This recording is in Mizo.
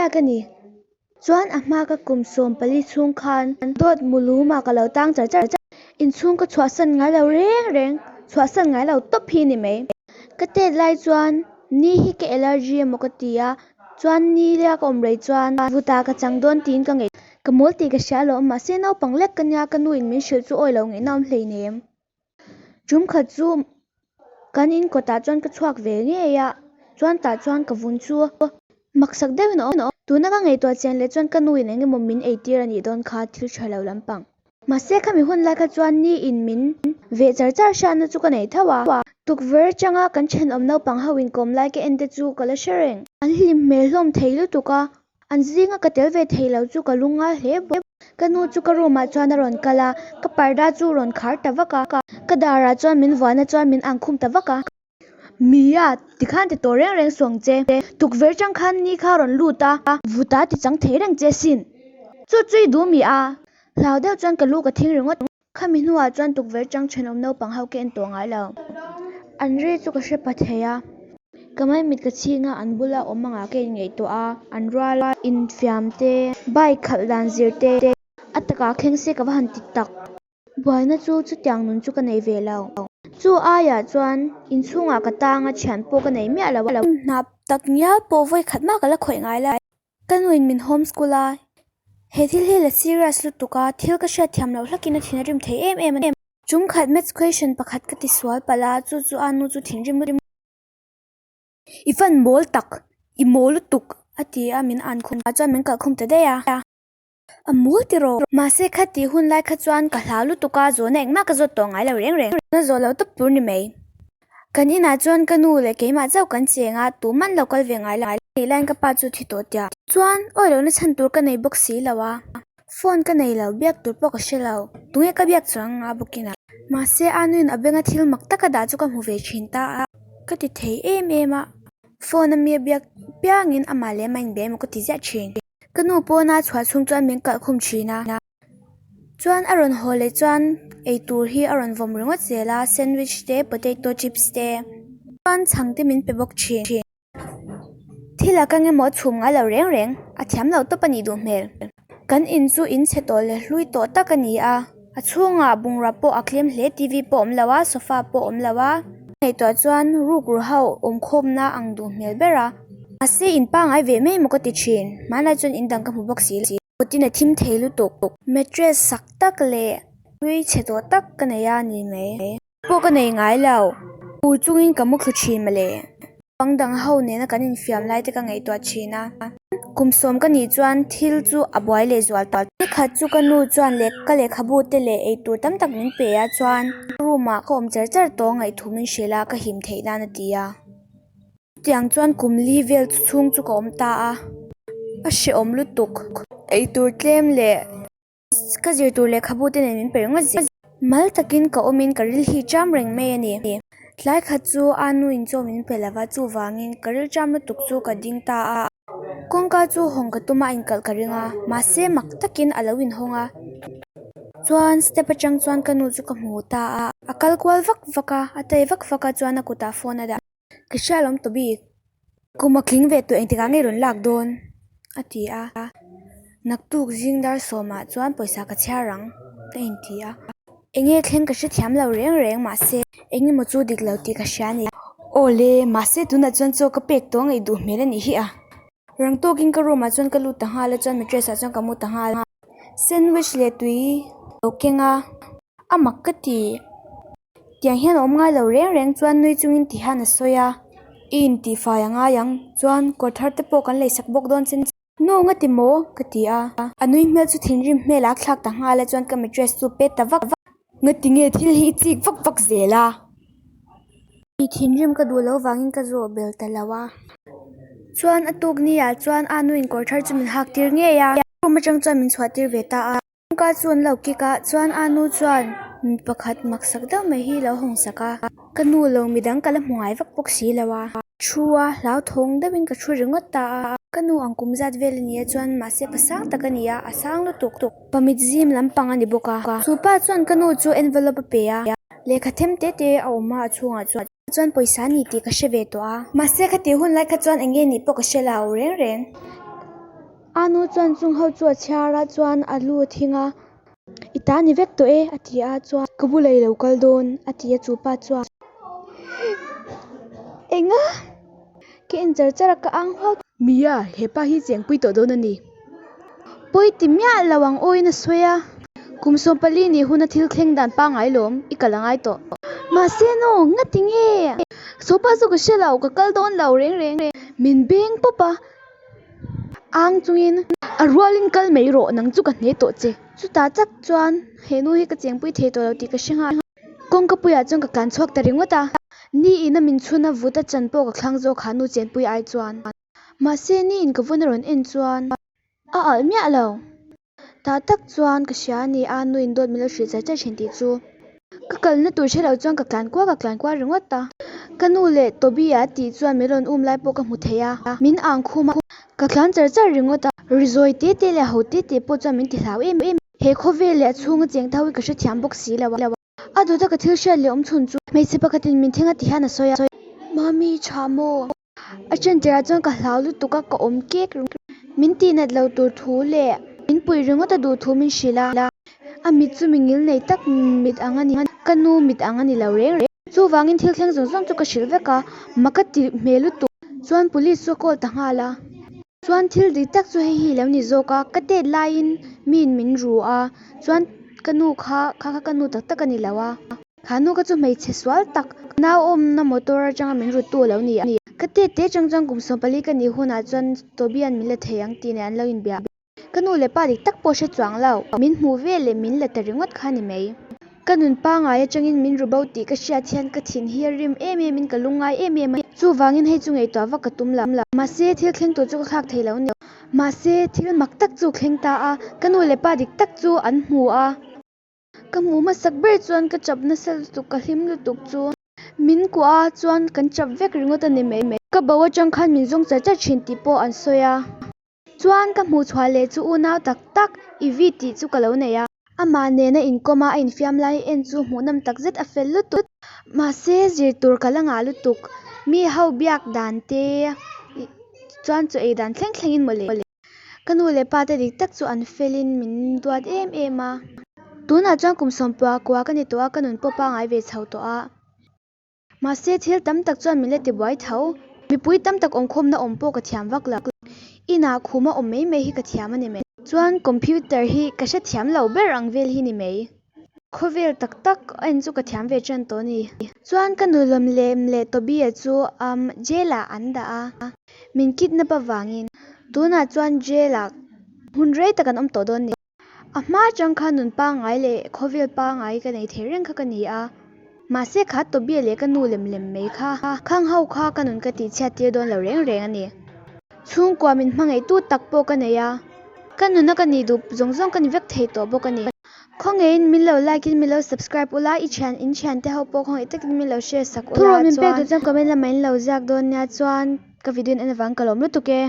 Mia ka ni. Chuan a hma ka kum 14 chhung khan dawt mulum ah ka lo tang char char. Inchhung ka chhuahsan ngai lo reng reng, chhuahsan ngai lo tawp hi ni mai. Ka tet lai chuan ni hi ka allergy emaw ka ti a, chuan ni lia ka awm rei chuan vutah ka chang dawn tiin ka ngaih. Ka mawl tih ka hria alawm, mahse naupang lek ka nia ka nu in min hrilh chu awi lo ngaihna awm hleinem. Tum khat chu kan in kawtah chuan ka chhuak ve ngei a, chuan tah chuan ka vun chu maksak deuhin a awm. Tuna ka ngaihtuah chian leh chuan ka nu in eng emaw min eitir a nih dawn kha thil tha lo lampang. Mahse khami hun lai kha chuan ni in min veh char char hriatna chu ka nei tho a. Tukverh atanga kan thenawm naupang ho inkawm lai ka en te chu ka la hre reng. An hlim hmel hlawm thei lutuk a, An zinga ka tel ve thei lo chu ka lungngai hle bawk. Ka nu chu ka room ah chuan a rawn kal a, ka parda chu a rawn khar ta vak a, ka darah chuan min vuahna chuan min ang khum ta vak a. Mia, tikhan ti tawh reng reng suang che. Tukverh chang khan ni kha a rawn lut a, vuta ti chang thei reng che sin. Chu chu i duh mi a? Hlau deuh chuan ka lu ka thing ringawt. Khami hnuah chuan tukverh chang thenawm naupang ho ka en tawh ngai lo. An ri chu ka hre pa thei a. Ka maimit ka chhing a, an bula awm angah ka inngaihtuah a, an rual a, infiam te, bike khalh dan zir te, a takah thleng se ka va han ti tak. Buaina chu chutiang nun chu ka nei ve lo. Chu aiah chuan inchhungah ka tang a, thian pawh ka nei miah lo a. Hnap tak ngial pawh vawi khat mah ka la khawih ngai lo. Ka nuin min home school a, he thil hi la serious lutuk a, thil ka hriat thiam loh hlakin a thin a rim thei em em a ni. Tum khat maths question pakhat ka ti sual palh a, chu chu a nu chu thinrim lutuk. I fan mawl tak, i mawl lutuk a ti a, min an khum a chuan min kalhkhum ta daih a. A mawl tiraw? Mahse khatih hun lai kha chuan ka hlau lutuk a, zawhna engmah ka zawt tawh ngai lo reng reng. Zawhna zawh lo tawp tur ni mai. Kan inah chuan ka nu leh keimah chauh kan cheng a, tuman lo kal ve ngai lo. Tih laiin ka pa chu thi tawh tia. Chuan awi lohna chhan tur ka nei bawk si lo a, phone ka nei lo, biak tur pawh ka hre lo. Tunge ka biak chuang anga bawkin a. Mahse a nuin a benga thil mak taka dah chu ka hmu ve thin ta a. Ka ti thei em em a, phone a mi a biak piangin amah leh amah inbe emaw ka ti ziah thin. Ka nu pawna chhuah chhung chuan min kalhkhum thin a. Chuan a rawn haw leh chuan eitur hi a rawn vawm ringawt zel a, sandwich te potato chips te chuan chhang te min pe bawk thin. Thil a kang emaw a chhum ngai lo reng reng, a thiam lo tawp a nih duh hmel. Kan in chu in chhe tawh leh hlui tawh tak a ni a, a chhungah bungrua pawh a tlem hle T V pawh a awm lo a, sofa pawh a awm lo a. Ngaihtuah chuan rukru ho awmkhawmna ang duh hmel ber a, mahse in pangngai ve mai emaw ka ti thin, hmanlai chuan in dang ka hmu bawk si lo. Kawtin a thim thei lutuk. Mattress sak tak leh hlui chhe tawh tak ka nei a ni mai. Pawh ka nei ngai lo. Ur chungin ka mu thlu thin mawle. Pang dang ho nena kan infiam lai te ka ngaihtuah thin a. Kum sawm ka nih chuan thil chu a buai leh zual ta. Nikhat chu ka nu chuan leh ka lehkhabu te leh eitur tam tak min pe a chuan room ah ka awm char char tawh ngaihthu min hrilh a ka him theih nan a ti a. Chutiang chuan kum li vel chhung chu ka awm ta a, a hrehawm lutuk. Eitur tlem leh ka zir tur lehkhabu te nen min pe ringawt zel. Mal takin ka awmin ka ril hi ṭam reng mai a ni. Tlai khat chu a nuin chaw min pe lova, chuvangin ka ril ṭam lutuk chu ka ding ta a. Kawngka chu hawng ka tum a, a inkalh ka ring a, mahse mak takin a lo inhawng a. Chuan step atang chuan ka nu chu ka hmu ta a, a kal kual vak vak a, a tai vak vak a chuan a kutah phone a dah. Ka hria lawm tawh bik. Kum a tling ve tawh engtikah nge rawn lak dawn? a ti a. Naktuk zing dar sawmah chuan pawisa ka chhiar ang ka inti a. Enge thleng ka hrethiam lo reng reng mahse eng emaw chu dik lo tih ka hria a ni. Aw le, mahse tunah chuan chaw ka pek tawh ngaih duh hmel a nih hi a. Rang tawkin ka room ah chuan ka lut ta nghal a chuan mattress ah chuan ka mu ta nghal a. Sandwich leh tui lo keng a, a mak ka ti. Tiang hian a awm ngai lo reng reng chuan nui chungin ti hian a sawi a, i intihfai a ngai ang chuan kawr thar te pawh kan leisak bawk dawn che Nu nga ti maw? ka ti a, a nui hmel chu thinrim hmel a thlak ta nghal a chuan ka mattress chu pet ta vak vak. Nga ti nge thil hi i chik vak vak zel a? I thinrim ka duh loh vangin ka zawh bel ta lo a. Chuan a tuk ni ah chuan a nuin kawr thar chu min hak tir ngei a, room atang chuan min chhuah tir ve ta a. Kawngka chu an lo kik a, chuan a nu chuan mi pakhat maksak deuh mai hi lo hawng sak a, ka nu lo midang ka la hmu ngai vak bawk si lo a, thu a hlauthawng deuhin ka thu ringawt ta a, ka nu ang kum zat vel a ni a chuan mahse pa sang tak a ni a, a sang lutuk tuk, pa mit zim lampang a ni bawk a, chu pa chuan ka nu chu envelope a pe a, lehkha them te te a awm a a chhungah chuan. Chuan pawisa a ni tih ka hre ve tawh a, mahse khati hun lai kha chuan eng nge nih pawh ka hre lo reng reng. Anu chuan chung ho chu a chhiar a chuan a lu a thing a I ta ni vek tawh e a ti a chuan ka bulah i lo kal dawn a ti a chupa chuan Enga? Ka en char char a ka ang huau. Mia, hepa hi chengpui tawh dawn a ni. Pawi ti miah lo ang awiin a sawi a. Kum 14 nih huna thil thleng dan pangngai lawm i kal a ngai tawh. Mahse nu, ngati nge? Sopa chu ka hre lo, ka kal dawn lo reng reng. Min beng pawp a, ang chungin a rualin kal mai rawh, nang chu ka hne tawh che. Chutah tak chuan he nu hi ka chengpui thei tawh lo tih ka hre nghal. Kawngka puiah chuan ka tlan chhuak ta ringawt a. Ni in a min chhun a vut a chan pawh ka thlang zawk ha nu chenpui ai chuan. Mahse ni in ka vun a rawn en chuan a alh miah lo. Tah tak chuan ka hria a ni a nu in dawt min lo hrilh char char thin tih chu. Ka kalna tur hre lo chuan ka tlan kual ka tlan kual ringawt a. Ka nu leh Toby a tih chuan min rawn um lai pawh ka hmu thei a. Min ang khum a. Ka tlan char char ringawt a. Rizawi te te leh ho te te pawh chuan min ti hlau em em. He khawvel leh a chhunga cheng tho hi ka hrethiam bawk si lo a. A dawta ka thil hriat leh awm chhun chu hmeichhe pakhatin min thleng a ti hian a sawi a. Mami tha maw? A ṭantirah chuan ka hlau lutuk a, ka awm kek ringawt. Min tihnat lo tur thu leh min puih ringawt a duh thu min hrilh a. A mit chu mi ngil nei tak mit ang a ni. Ka nu mit ang a ni lo reng reng. Chuvangin thil thleng zawng zawng chu ka hrilh vek a, mak a ti hmel lutuk. Chuan police chu a call ta nghal a. Chuan thil dik tak chu hei hi lo ni zawk a, ka tet laiin miin min ru a, chuan ka nu kha kha kha ka nu tak tak a ni lo a. Kha nu kha chu hmeichhe sual tak nau awmna motor atanga min ruttu a lo ni a. Ka tet te atang chuan kum 14 ka nih hunah chuan Toby-a'n min la thei ang tih nen an lo inbia. Ka nu leh pa dik tak pawh hre chuang lo, min hmuh vel leh min la ta ringawt kha ni mai. Ka nun pangai atangin min ru bo tih ka hriat hian ka thin hi a rim em em in ka lungngai em em a, chuvangin hei chu ngaihtuah vak ka tum lo. Mahse thil thleng tur chu ka thlak thei lo ni. Mahse thil mak tak chu thleng ta a, ka nu leh pa dik tak chu an hmu a. Ka hmuh hmasak ber chuan ka chap nasa lutuk, ka hlim lutuk chu min kuah a chuan kan chap vek ringawt a ni mai. Ka bo atang khan min zawng char char thin tih pawh an sawi a. Chuan ka hmuh chhuah leh chu unau tak tak i vi tih chu ka lo nei a. Amah nena inkawm a a infiam lai en chu hmuhnawm tak zet a fel lutuk. Mahse zir tur ka la ngah lutuk. Mi ho biak dan te chuan chaw ei dan thleng thlengin mawle. Ka nu leh pa te dik tak chu an felin min duat em em a. Tunah chuan kum sawmpua kua ka ni tawh a, ka nun pawh pangai ve chho tawh a. Mahse thil tam tak chuan min la ti buai tho. Mipui tam tak awmkhawmna awm pawh ka thiam vak lo. Inah khuma awm mai mai hi ka thiam a ni mai. Chuan computer hi ka hrethiam lo ber ang vel hi ni mai. Khawvel tak tak en chu ka thiam ve tan tawh a ni. Chuan ka nu lawm lem leh Toby-a chu um jail ah an dah a. Min kidnap avangin. Tunah chuan jail ah hmun rei tak an awm tawh dawn ni. A hma atang khan nun pangngai leh khawvel pangngai ka nei thei reng kha ka ni a, mahse kha Toby leh ka nu lem lem mai kha khang ho kha ka nun ka tihchhiat tir dawn lo reng reng a ni. Chhungkua min hmangaihtu tak pawh ka nei a, ka nuna ka nih duh zawng zawng ka ni vek thei tawh bawk a ni. Khawngaihin min lo like in min lo subscribe ula, i thian in thian te ho pawh khawngaih takin min lo share sak ula chuan. Thurawn min pek duh chuan comment lamah in lo ziak dawn nia chuan ka video in en avang ka lawm lutuk e.